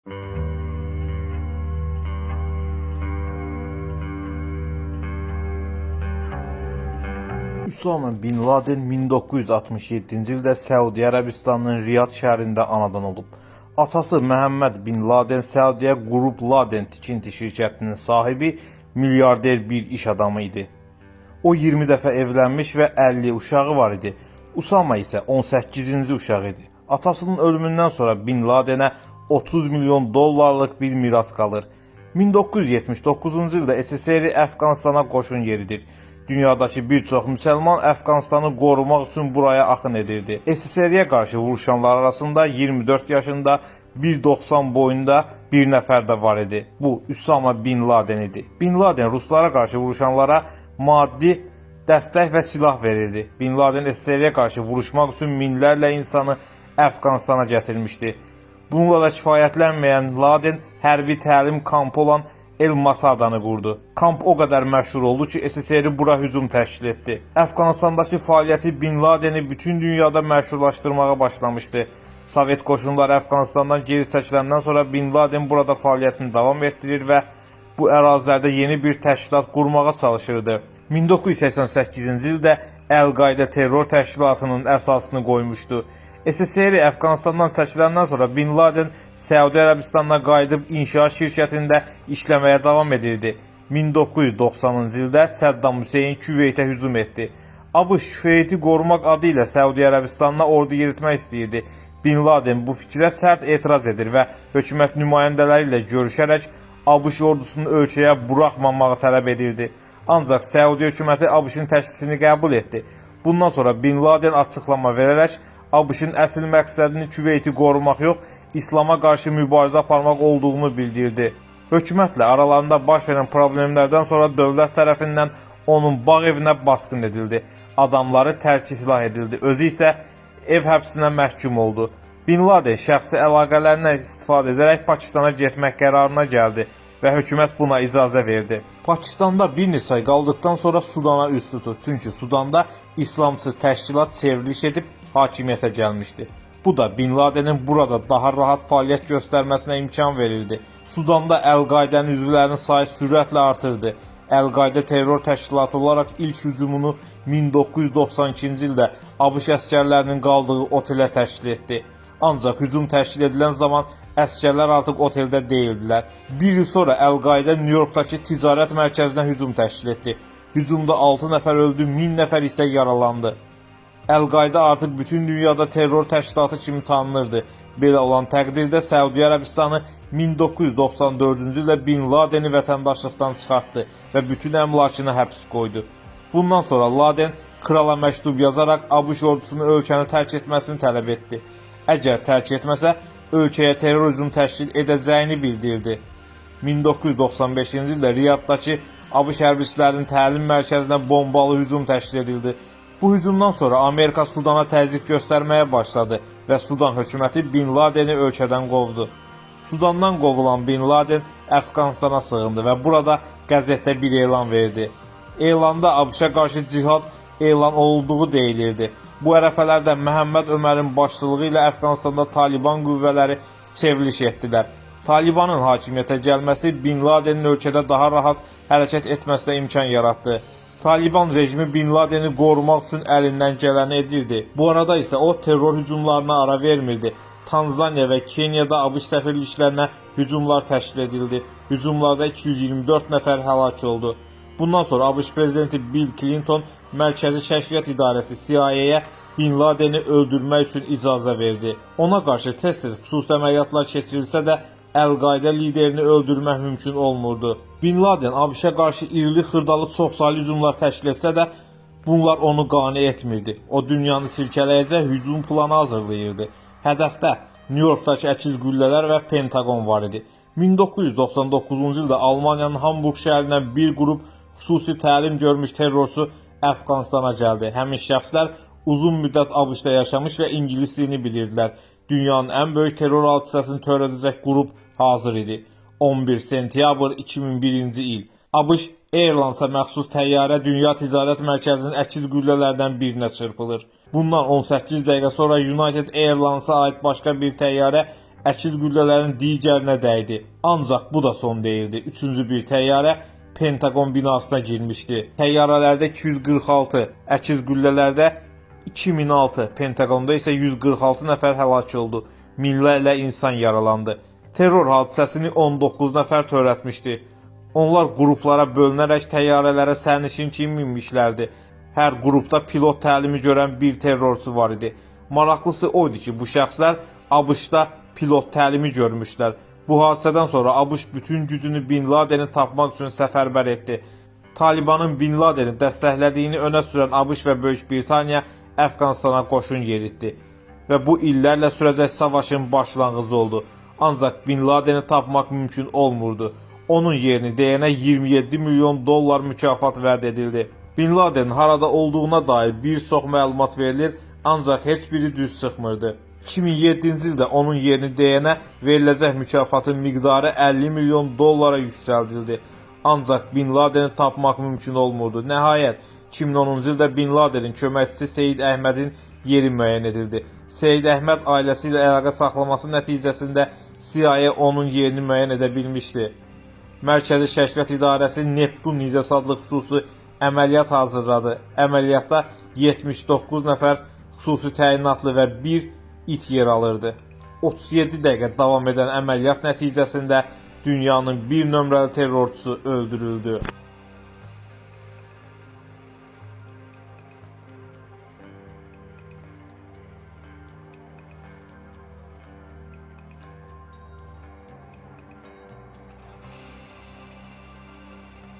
Üsama bin Laden 1967-ci ildə Səudiyyə Ərəbistanının Riyad şəhərində anadan olub. Atası Məhəmməd bin Laden Səudiyyə Qrup Laden tikinti şirkətinin sahibi, milyarder bir iş adamı idi. O 20 dəfə evlənmiş və 50 uşağı var idi. Usama isə 18-ci uşaq idi. Atasının ölümündən sonra Bin Ladenə 30 milyon dollarlıq bir miras qalır. 1979-cu ildə SSR Əfqanistana qoşun yeridir. Dünyadakı bir çox müsəlman Əfqanistanı qorumaq üçün buraya axın edirdi. SSR-yə qarşı vuruşanlar arasında 24 yaşında, 1.90 boyunda bir nəfər də var idi. Bu Üsama Bin Laden idi. Bin Laden ruslara qarşı vuruşanlara maddi dəstək və silah verirdi. Bin Laden SSR-yə qarşı vuruşmaq üçün minlərlə insanı Əfqanistana gətirmişdi. Bununla da kifayətlənməyən Laden hərbi təlim kampı olan El Masadanı qurdu. Kamp o qədər məşhur oldu ki, SSR bura hücum təşkil etdi. Əfqanistandakı fəaliyyəti Bin Ladeni bütün dünyada məşhurlaşdırmağa başlamışdı. Sovet qoşunları Əfqanistandan geri çəkiləndən sonra Bin Laden burada fəaliyyətini davam etdirir və bu ərazilərdə yeni bir təşkilat qurmağa çalışırdı. 1988-ci ildə Əl-Qaidə terror təşkilatının əsasını qoymuşdu. SSR Əfqanistandan çəkiləndən sonra Bin Laden Səudiyyə Ərəbistanına qayıdıb inşaat şirkətində işləməyə davam edirdi. 1990-cı ildə Səddam Hüseyn Küveytə hücum etdi. ABŞ Küveyti qorumaq adı ilə Səudiyyə Ərəbistanına ordu yeritmək istəyirdi. Bin Laden bu fikrə sərt etiraz edir və hökumət nümayəndələri ilə görüşərək ABŞ ordusunu ölkəyə buraxmamağı tələb edirdi. Ancaq Səudiyyə hökuməti ABŞ-ın təklifini qəbul etdi. Bundan sonra Bin Laden açıqlama verərək ABŞ-ın əsl məqsədini Küveyti qorumaq yox, İslama qarşı mübarizə aparmaq olduğunu bildirdi. Hökumətlə aralarında baş verən problemlərdən sonra dövlət tərəfindən onun bağ evinə basqın edildi. Adamları tərki silah edildi. Özü isə ev həbsinə məhkum oldu. Bin Laden şəxsi əlaqələrindən istifadə edərək Pakistana getmək qərarına gəldi və hökumət buna icazə verdi. Pakistanda bir neçə ay qaldıqdan sonra Sudana üz tutur. Çünki Sudanda İslamçı təşkilat çevriliş edib hakimiyyətə gəlmişdi. Bu da Bin Ladenin burada daha rahat fəaliyyət göstərməsinə imkan verirdi. Sudanda Əl-Qaidənin üzvlərinin sayı sürətlə artırdı. Əl-Qaidə terror təşkilatı olaraq ilk hücumunu 1992-ci ildə ABŞ əsgərlərinin qaldığı otelə təşkil etdi. Ancaq hücum təşkil edilən zaman əsgərlər artıq oteldə deyildilər. Bir il sonra Əl-Qaidə New Yorkdakı ticarət mərkəzinə hücum təşkil etdi. Hücumda 6 nəfər öldü, 1000 nəfər isə yaralandı. Əl-Qaidə artıq bütün dünyada terror təşkilatı kimi tanınırdı. Belə olan təqdirdə Səudiyyə Ərəbistanı 1994-cü ildə Bin Ladeni vətəndaşlıqdan çıxartdı və bütün əmlakını həbs qoydu. Bundan sonra Laden krala məktub yazaraq ABŞ ordusunun ölkəni tərk etməsini tələb etdi. Əgər tərk etməsə, ölkəyə terror hücum təşkil edəcəyini bildirdi. 1995-ci ildə Riyaddakı ABŞ hərbiçilərinin təlim mərkəzinə bombalı hücum təşkil edildi. Bu hücumdan sonra Amerika Sudana təzyiq göstərməyə başladı və Sudan hökuməti Bin Ladeni ölkədən qovdu. Sudandan qovulan Bin Laden Əfqanistana sığındı və burada qəzetdə bir elan verdi. Elanda ABŞ-a qarşı cihad elan olunduğu deyilirdi. Bu ərəfələrdə Məhəmməd Ömərin başçılığı ilə Əfqanistanda Taliban qüvvələri çevriliş etdilər. Talibanın hakimiyyətə gəlməsi Bin Ladenin ölkədə daha rahat hərəkət etməsinə imkan yaratdı. Taliban rejimi Bin Ladeni qorumaq üçün əlindən gələni edirdi. Bu arada isə o terror hücumlarına ara vermirdi. Tanzaniya və Kenyada ABŞ səfirliklərinə hücumlar təşkil edildi. Hücumlarda 224 nəfər həlak oldu. Bundan sonra ABŞ prezidenti Bill Clinton Mərkəzi Kəşfiyyat İdarəsi CIA-yə Bin Ladeni öldürmək üçün icazə verdi. Ona qarşı tez-tez xüsusi əməliyyatlar keçirilsə də Əl-Qaidə liderini öldürmək mümkün olmurdu. Bin Laden ABŞ-a qarşı irili xırdalı çoxsaylı hücumlar təşkil etsə də bunlar onu qane etmirdi. O dünyanı silkələyəcək hücum planı hazırlayırdı. Hədəfdə New Yorkdakı əkiz qüllələr və Pentagon var idi. 1999-cu ildə Almaniyanın Hamburq şəhərindən bir qrup xüsusi təlim görmüş terrorçu Əfqanistana gəldi. Həmin şəxslər uzun müddət ABŞ-da yaşamış və ingilis dilini bilirdilər. Dünyanın ən böyük terror hadisəsini törədəcək qrup hazır idi. 11 sentyabr 2001-ci il. ABŞ Airlines-a məxsus təyyarə Dünya Ticarət Mərkəzinin əkiz qüllələrdən birinə çırpılır. Bundan 18 dəqiqə sonra United Airlines-a aid başqa bir təyyarə əkiz qüllələrin digərinə dəydi. Ancaq bu da son deyildi. Üçüncü bir təyyarə Pentaqon binasına girmişdi. Təyyarələrdə 246, əkiz qüllələrdə 2006, Pentaqonda isə 146 nəfər həlak oldu. Minlərlə insan yaralandı. Terror hadisəsini 19 nəfər törətmişdi. Onlar qruplara bölünərək təyyarələrə sərnişin kimi minmişlərdi. Hər qrupda pilot təlimi görən bir terrorçu var idi. Maraqlısı o idi ki, bu şəxslər ABŞ-da pilot təlimi görmüşlər. Bu hadisədən sonra ABŞ bütün gücünü Bin Ladeni tapmaq üçün səfərbər etdi. Talibanın Bin Ladeni dəstəklədiyini önə sürən ABŞ və Böyük Britaniya Əfqanistana qoşun yeritdi və bu illərlə sürəcək savaşın başlanğıcı oldu. Ancaq Bin Ladeni tapmaq mümkün olmurdu. Onun yerini deyənə 27 milyon dollar mükafat vəd edildi. Bin Ladenin harada olduğuna dair bir çox məlumat verilir, ancaq heç biri düz çıxmırdı. 2007-ci ildə onun yerini deyənə veriləcək mükafatın miqdarı 50 milyon dollara yüksəldildi. Ancaq Bin Ladeni tapmaq mümkün olmurdu. Nəhayət, 2010-cu ildə Bin Ladenin köməkçisi Seyid Əhmədin yeri müəyyən edildi. Seyid Əhməd ailəsi ilə əlaqə saxlaması nəticəsində CIA onun yerini müəyyən edə bilmişdi. Mərkəzi Kəşfiyyat İdarəsi Neptun nizəsi adlı xüsusi əməliyyat hazırladı. Əməliyyatda 79 nəfər xüsusi təyinatlı və bir it yer alırdı. 37 dəqiqə davam edən əməliyyat nəticəsində dünyanın bir nömrəli terrorçusu öldürüldü.